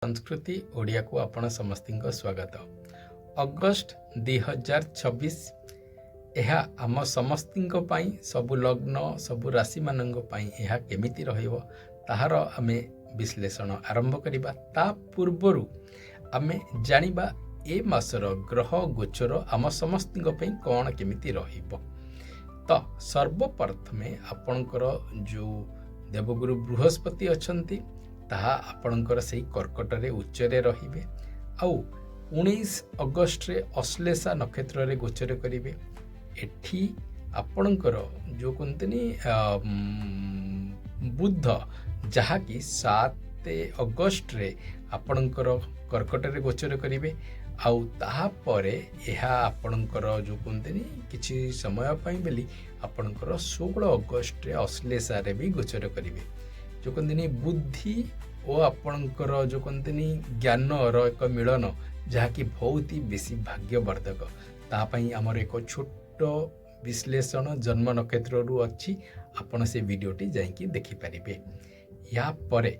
ସଂସ୍କୃତି ଓଡ଼ିଆକୁ ଆପଣ ସମସ୍ତଙ୍କ ସ୍ୱାଗତ। ଅଗଷ୍ଟ 2026, ଏହା ଆମ ସମସ୍ତଙ୍କ ପାଇଁ, ସବୁ ଲଗ୍ନ, ସବୁ ରାଶିମାନଙ୍କ ପାଇଁ ଏହା କେମିତି ରହିବ, ତାହାର ଆମେ ବିଶ୍ଳେଷଣ ଆରମ୍ଭ କରିବା। ତା ପୂର୍ବରୁ ଆମେ ଜାଣିବା ଏ ମାସର ଗ୍ରହ ଗୋଚର ଆମ ସମସ୍ତଙ୍କ ପାଇଁ କ'ଣ କେମିତି ରହିବ। ତ ସର୍ବପ୍ରଥମେ ଆପଣଙ୍କର ଯେଉଁ ଦେବଗୁରୁ ବୃହସ୍ପତି ଅଛନ୍ତି, ତାହା ଆପଣଙ୍କର ସେଇ କର୍କଟରେ ଉଚ୍ଚରେ ରହିବେ ଆଉ 19 ଅଗଷ୍ଟରେ ଅଶ୍ଲେଷା ନକ୍ଷତ୍ରରେ ଗୋଚର କରିବେ। ଏଠି ଆପଣଙ୍କର ଯେଉଁ କୁହନ୍ତିନି ବୁଧ, ଯାହାକି 7 ଅଗଷ୍ଟରେ ଆପଣଙ୍କର କର୍କଟରେ ଗୋଚର କରିବେ ଆଉ ତାହାପରେ ଏହା ଆପଣଙ୍କର ଯେଉଁ କୁହନ୍ତିନି କିଛି ସମୟ ପାଇଁ ବୋଲି ଆପଣଙ୍କର 16 ଅଗଷ୍ଟରେ ଅଶ୍ଲେଷାରେ ବି ଗୋଚର କରିବେ। ଯେଉଁ କୁହନ୍ତିନି ବୁଦ୍ଧି ଓ ଆପଣଙ୍କର ଯେଉଁ କୁହନ୍ତିନି ଜ୍ଞାନର ଏକ ମିଳନ, ଯାହାକି ବହୁତ ହି ବେଶୀ ଭାଗ୍ୟବର୍ଦ୍ଧକ, ତା ପାଇଁ ଆମର ଏକ ଛୋଟ ବିଶ୍ଳେଷଣ ଜନ୍ମ ନକ୍ଷତ୍ରରୁ ଅଛି। ଆପଣ ସେ ଭିଡ଼ିଓଟି ଯାଇକି ଦେଖିପାରିବେ। ୟା ପରେ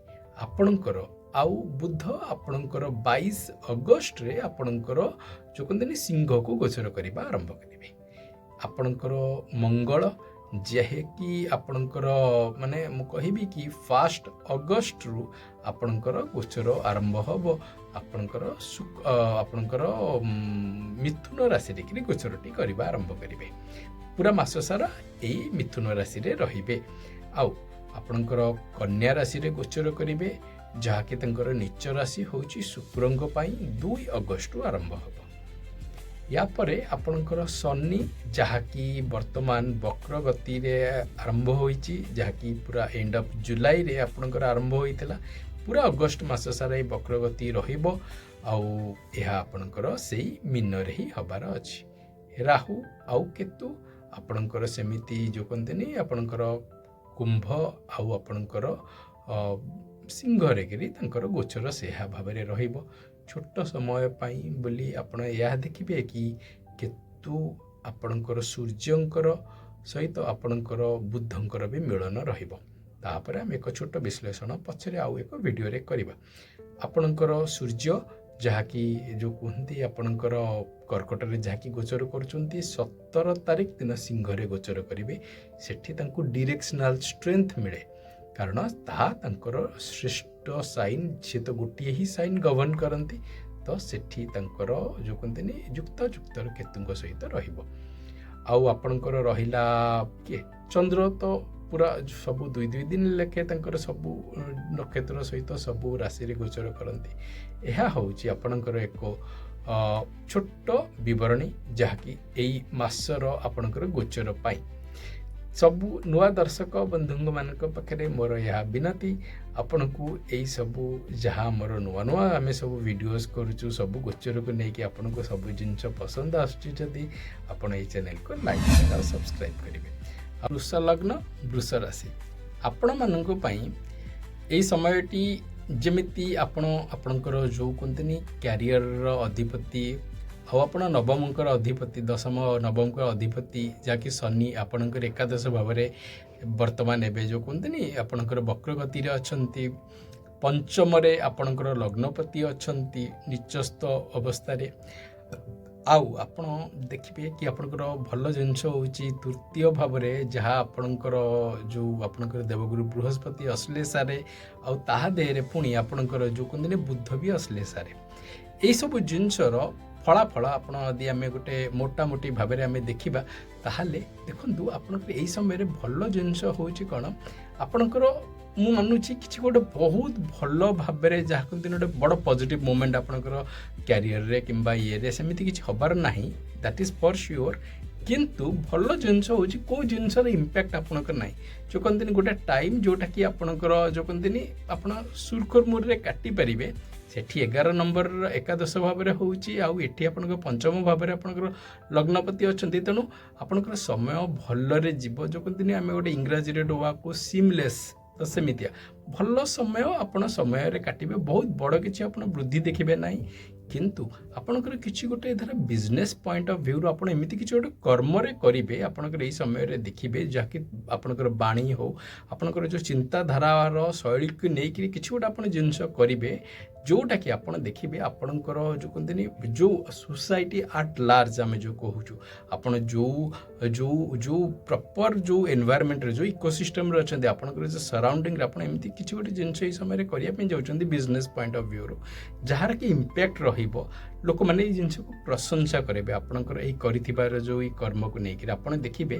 ଆପଣଙ୍କର ଆଉ ବୁଧ ଆପଣଙ୍କର 22 ଅଗଷ୍ଟରେ ଆପଣଙ୍କର ଯେଉଁ କୁହନ୍ତିନି ସିଂହକୁ ଗୋଚର କରିବା ଆରମ୍ଭ କରିବେ। ଆପଣଙ୍କର ମଙ୍ଗଳ, ଯାହାକି ଆପଣଙ୍କର ମାନେ ମୁଁ କହିବି କି ଫାଷ୍ଟ ଅଗଷ୍ଟରୁ ଆପଣଙ୍କର ଗୋଚର ଆରମ୍ଭ ହେବ, ଆପଣଙ୍କର ଆପଣଙ୍କର ମିଥୁନ ରାଶିରେ କିରି ଗୋଚରଟି କରିବା ଆରମ୍ଭ କରିବେ। ପୁରା ମାସ ସାରା ଏଇ ମିଥୁନ ରାଶିରେ ରହିବେ ଆଉ ଆପଣଙ୍କର କନ୍ୟା ରାଶିରେ ଗୋଚର କରିବେ, ଯାହାକି ତାଙ୍କର ନିଚ ରାଶି ହେଉଛି ଶୁକ୍ରଙ୍କ ପାଇଁ 2 ଅଗଷ୍ଟରୁ ଆରମ୍ଭ ହେବ। ୟା ପରେ ଆପଣଙ୍କର ଶନି, ଯାହାକି ବର୍ତ୍ତମାନ ବକ୍ର ଗତିରେ ଆରମ୍ଭ ହୋଇଛି, ଯାହାକି ପୁରା ଏଣ୍ଡ ଅଫ୍ ଜୁଲାଇରେ ଆପଣଙ୍କର ଆରମ୍ଭ ହୋଇଥିଲା, ପୁରା ଅଗଷ୍ଟ ମାସ ସାରା ଏଇ ବକ୍ର ଗତି ରହିବ ଆଉ ଏହା ଆପଣଙ୍କର ସେଇ ମୀନରେ ହିଁ ହେବାର ଅଛି। ରାହୁ ଆଉ କେତୁ ଆପଣଙ୍କର ସେମିତି ଯେଉଁ କୁହନ୍ତିନି ଆପଣଙ୍କର କୁମ୍ଭ ଆଉ ଆପଣଙ୍କର ସିଂହରେ କିରି ତାଙ୍କର ଗୋଚର ସେହା ଭାବରେ ରହିବ। ଛୋଟ ସମୟ ପାଇଁ ବୋଲି ଆପଣ ଏହା ଦେଖିବେ କି କେତୁ ଆପଣଙ୍କର ସୂର୍ଯ୍ୟଙ୍କର ସହିତ ଆପଣଙ୍କର ବୁଧଙ୍କର ବି ମିଳନ ରହିବ। ତାପରେ ଆମେ ଏକ ଛୋଟ ବିଶ୍ଳେଷଣ ପଛରେ ଆଉ ଏକ ଭିଡ଼ିଓରେ କରିବା। ଆପଣଙ୍କର ସୂର୍ଯ୍ୟ, ଯାହାକି ଯେଉଁ କୁହନ୍ତି ଆପଣଙ୍କର କର୍କଟରେ ଯାହାକି ଗୋଚର କରୁଛନ୍ତି, 17 ତାରିଖ ଦିନ ସିଂହରେ ଗୋଚର କରିବେ। ସେଠି ତାଙ୍କୁ ଡିରେକ୍ସନାଲ ଷ୍ଟ୍ରେନ୍ଥ ମିଳେ, କାରଣ ତାହା ତାଙ୍କର ଶ୍ରେଷ୍ଠ ସାଇନ୍। ସେ ତ ଗୋଟିଏ ହିଁ ସାଇନ୍ ଗଭର୍ଣ୍ଣ କରନ୍ତି। ତ ସେଠି ତାଙ୍କର ଯେଉଁ କୁହନ୍ତିନି ଯୁକ୍ତ ଯୁକ୍ତର କେତୁଙ୍କ ସହିତ ରହିବ। ଆଉ ଆପଣଙ୍କର ରହିଲା କିଏ? ଚନ୍ଦ୍ର ତ ପୁରା ସବୁ ଦୁଇ ଦୁଇ ଦିନ ଲେଖେ ତାଙ୍କର ସବୁ ନକ୍ଷତ୍ର ସହିତ ସବୁ ରାଶିରେ ଗୋଚର କରନ୍ତି। ଏହା ହେଉଛି ଆପଣଙ୍କର ଏକ ଛୋଟ ବିବରଣୀ, ଯାହାକି ଏଇ ମାସର ଆପଣଙ୍କର ଗୋଚର ପାଇଁ। ସବୁ ନୂଆ ଦର୍ଶକ ବନ୍ଧୁମାନଙ୍କ ପାଖରେ ମୋର ଏହା ବିନତି, ଆପଣଙ୍କୁ ଏଇ ସବୁ ଯାହା ଆମର ନୂଆ ନୂଆ ଆମେ ସବୁ ଭିଡ଼ିଓସ୍ କରୁଛୁ, ସବୁ ଗୋଚରକୁ ନେଇକି, ଆପଣଙ୍କୁ ସବୁ ଜିନିଷ ପସନ୍ଦ ଆସୁଛି ଯଦି, ଆପଣ ଏଇ ଚ୍ୟାନେଲକୁ ଲାଇକ୍, ସେୟାର ଆଉ ସବସ୍କ୍ରାଇବ୍ କରିବେ। ଆଉ ବୃଷ ଲଗ୍ନ, ବୃଷ ରାଶି, ଆପଣମାନଙ୍କ ପାଇଁ ଏଇ ସମୟଟି ଯେମିତି ଆପଣ ଆପଣଙ୍କର ଯେଉଁ କୁହନ୍ତିନି କ୍ୟାରିୟରର ଅଧିପତି ଆଉ ଆପଣ ନବମଙ୍କର ଅଧିପତି, ଦଶମ ନବମଙ୍କର ଅଧିପତି, ଯାହାକି ଶନି ଆପଣଙ୍କର ଏକାଦଶ ଭାବରେ ବର୍ତ୍ତମାନ ଏବେ ଯେଉଁ କୁହନ୍ତିନି ଆପଣଙ୍କର ବକ୍ରଗତିରେ ଅଛନ୍ତି। ପଞ୍ଚମରେ ଆପଣଙ୍କର ଲଗ୍ନପତି ଅଛନ୍ତି ନିଚସ୍ଥ ଅବସ୍ଥାରେ। ଆଉ ଆପଣ ଦେଖିବେ କି ଆପଣଙ୍କର ଭଲ ଜିନିଷ ହେଉଛି ତୃତୀୟ ଭାବରେ ଯାହା ଆପଣଙ୍କର ଯେଉଁ ଆପଣଙ୍କର ଦେବଗୁରୁ ବୃହସ୍ପତି ଅଶ୍ଲେଷାରେ ଆଉ ତାହା ଦେହରେ ପୁଣି ଆପଣଙ୍କର ଯେଉଁ କୁହନ୍ତିନି ବୁଧ ବି ଅଶ୍ଲେଷାରେ। ଏଇସବୁ ଜିନିଷର ଫଳାଫଳ ଆପଣ ଯଦି ଆମେ ଗୋଟେ ମୋଟାମୋଟି ଭାବରେ ଆମେ ଦେଖିବା, ତାହେଲେ ଦେଖନ୍ତୁ ଆପଣଙ୍କର ଏଇ ସମୟରେ ଭଲ ଜିନିଷ ହେଉଛି କ'ଣ? ଆପଣଙ୍କର ମୁଁ ମାନୁଛି କିଛି ଗୋଟେ ବହୁତ ଭଲ ଭାବରେ ଯାହା କୁହନ୍ତିନି ଗୋଟେ ବଡ଼ ପଜିଟିଭ୍ ମୁଭମେଣ୍ଟ ଆପଣଙ୍କର କ୍ୟାରିୟରରେ କିମ୍ବା ଇଏରେ ସେମିତି କିଛି ହେବାର ନାହିଁ, that is for sure. କିନ୍ତୁ ଭଲ ଜିନିଷ ହେଉଛି କେଉଁ ଜିନିଷର ଇମ୍ପାକ୍ଟ ଆପଣଙ୍କର ନାହିଁ। ଯେଉଁ କହନ୍ତିନି ଗୋଟେ ଟାଇମ୍ ଯେଉଁଟାକି ଆପଣଙ୍କର ଯେଉଁ କହନ୍ତିନି ଆପଣ ସୁରୁଖୁରୁରେ କାଟିପାରିବେ। ସେଠି 11 ନମ୍ବରର ଏକାଦଶ ଭାବରେ ହେଉଛି ଆଉ ଏଠି ଆପଣଙ୍କ ପଞ୍ଚମ ଭାବରେ ଆପଣଙ୍କର ଲଗ୍ନପତି ଅଛନ୍ତି। ତେଣୁ ଆପଣଙ୍କର ସମୟ ଭଲରେ ଯିବ। ଯେଉଁ କହନ୍ତିନି ଆମେ ଗୋଟେ ଇଂରାଜୀରେ ଡୋବାକୁ ସିମଲେସ୍, ତ ସେମିତିଆ ଭଲ ସମୟ ଆପଣ ସମୟରେ କାଟିବେ। ବହୁତ ବଡ଼ କିଛି ଆପଣ ବୃଦ୍ଧି ଦେଖିବେ ନାହିଁ, କିନ୍ତୁ ଆପଣଙ୍କର କିଛି ଗୋଟେ ଧର ବିଜନେସ୍ ପଏଣ୍ଟ ଅଫ୍ ଭ୍ୟୁରୁ ଆପଣ ଏମିତି କିଛି ଗୋଟେ କର୍ମରେ କରିବେ, ଆପଣଙ୍କର ଏଇ ସମୟରେ ଦେଖିବେ, ଯାହାକି ଆପଣଙ୍କର ବାଣୀ ହଉ, ଆପଣଙ୍କର ଯେଉଁ ଚିନ୍ତାଧାରାର ଶୈଳୀକୁ ନେଇକରି କିଛି ଗୋଟେ ଆପଣ ଜିନିଷ କରିବେ, ଯେଉଁଟାକି ଆପଣ ଦେଖିବେ ଆପଣଙ୍କର ଯେଉଁ କୁହନ୍ତିନି ଯେଉଁ ସୋସାଇଟି ଆଟ୍ ଲାର୍ଜ ଆମେ ଯେଉଁ କହୁଛୁ, ଆପଣ ଯେଉଁ ଯେଉଁ ଯେଉଁ ପ୍ରପର୍ ଯେଉଁ ଏନଭାୟରମେଣ୍ଟରେ, ଯେଉଁ ଇକୋସିଷ୍ଟମ୍ରେ ଅଛନ୍ତି, ଆପଣଙ୍କର ଯେଉଁ ସରାଉଣ୍ଡିଂରେ ଆପଣ ଏମିତି କିଛି ଗୋଟେ ଜିନିଷ ଏଇ ସମୟରେ କରିବା ପାଇଁ ଯାଉଛନ୍ତି ବିଜନେସ୍ ପଏଣ୍ଟ ଅଫ୍ ଭ୍ୟୁରୁ, ଯାହାର କି ଇମ୍ପ୍ୟାକ୍ଟ ରହିବ, ଲୋକମାନେ ଏଇ ଜିନିଷକୁ ପ୍ରଶଂସା କରିବେ ଆପଣଙ୍କର ଏଇ କରିଥିବାର ଯେଉଁ ଏଇ କର୍ମକୁ ନେଇକରି। ଆପଣ ଦେଖିବେ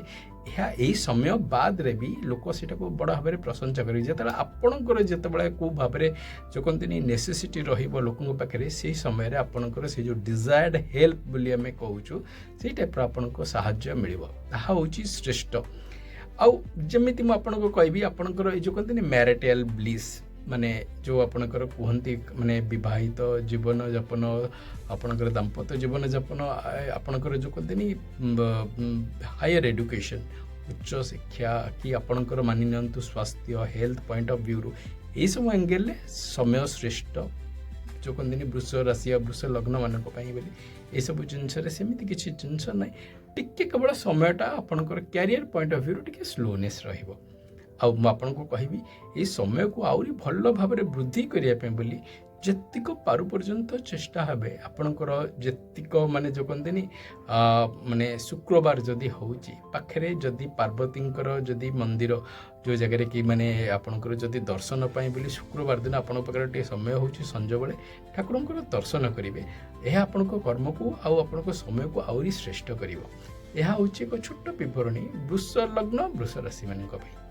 ଏହା ଏଇ ସମୟ ବାଦରେ ବି ଲୋକ ସେଇଟାକୁ ବଡ଼ ଭାବରେ ପ୍ରଶଂସା କରିବେ। ଯେତେବେଳେ ଆପଣଙ୍କର ଯେତେବେଳେ କେଉଁ ଭାବରେ ଯେଉଁ କହନ୍ତିନି ନେସେସିଟି ରହିବ ଲୋକଙ୍କ ପାଖରେ, ସେଇ ସମୟରେ ଆପଣଙ୍କର ସେଇ ଯେଉଁ ଡିଜାୟାର୍ଡ ହେଲ୍ପ ବୋଲି ଆମେ କହୁଛୁ, ସେଇ ଟାଇପ୍ର ଆପଣଙ୍କୁ ସାହାଯ୍ୟ ମିଳିବ। ତାହା ହେଉଛି ଶ୍ରେଷ୍ଠ। ଆଉ ଯେମିତି ମୁଁ ଆପଣଙ୍କୁ କହିବି, ଆପଣଙ୍କର ଏଇ ଯେଉଁ କହନ୍ତିନି ମ୍ୟାରିଟାଲ ବ୍ଲିସ୍, ମାନେ ଯେଉଁ ଆପଣଙ୍କର କୁହନ୍ତି ମାନେ ବିବାହିତ ଜୀବନଯାପନ, ଆପଣଙ୍କର ଦାମ୍ପତ୍ୟ ଜୀବନଯାପନ, ଆପଣଙ୍କର ଯେଉଁ କୁହନ୍ତିନି ହାୟର ଏଡୁକେସନ୍, ଉଚ୍ଚ ଶିକ୍ଷା କି ଆପଣଙ୍କର ମାନି ନିଅନ୍ତୁ ସ୍ୱାସ୍ଥ୍ୟ, ହେଲ୍ଥ ପଏଣ୍ଟ ଅଫ୍ ଭ୍ୟୁରୁ ଏଇସବୁ ଆଙ୍ଗେଲରେ ସମୟ ଶ୍ରେଷ୍ଠ ଯେଉଁ କୁହନ୍ତିନି ବୃଷ ରାଶି ଆଉ ବୃଷ ଲଗ୍ନମାନଙ୍କ ପାଇଁ ବୋଲି ଏସବୁ ଜିନିଷରେ ସେମିତି କିଛି ଜିନିଷ ନାହିଁ। ଟିକେ କେବଳ ସମୟଟା ଆପଣଙ୍କର କ୍ୟାରିୟର ପଏଣ୍ଟ ଅଫ୍ ଭ୍ୟୁରୁ ଟିକେ ସ୍ଲୋନେସ୍ ରହିବ। ଆଉ ମୁଁ ଆପଣଙ୍କୁ କହିବି, ଏଇ ସମୟକୁ ଆହୁରି ଭଲ ଭାବରେ ବୃଦ୍ଧି କରିବା ପାଇଁ ବୋଲି ଯେତିକ ପାରୁ ପର୍ଯ୍ୟନ୍ତ ଚେଷ୍ଟା ହେବେ। ଆପଣଙ୍କର ଯେତିକ ମାନେ ଯେଉଁ କହନ୍ତିନି ମାନେ ଶୁକ୍ରବାର ଯଦି ହେଉଛି, ପାଖରେ ଯଦି ପାର୍ବତୀଙ୍କର ଯଦି ମନ୍ଦିର ଯେଉଁ ଜାଗାରେ କି ମାନେ ଆପଣଙ୍କର ଯଦି ଦର୍ଶନ ପାଇଁ ବୋଲି ଶୁକ୍ରବାର ଦିନ ଆପଣଙ୍କ ପାଖରେ ଟିକେ ସମୟ ହେଉଛି, ସଞ୍ଜବେଳେ ଠାକୁରଙ୍କର ଦର୍ଶନ କରିବେ। ଏହା ଆପଣଙ୍କ କର୍ମକୁ ଆଉ ଆପଣଙ୍କ ସମୟକୁ ଆହୁରି ଶ୍ରେଷ୍ଠ କରିବ। ଏହା ହେଉଛି ଏକ ଛୋଟ ବିବରଣୀ ବୃଷ ଲଗ୍ନ ବୃଷ ରାଶିମାନଙ୍କ ପାଇଁ।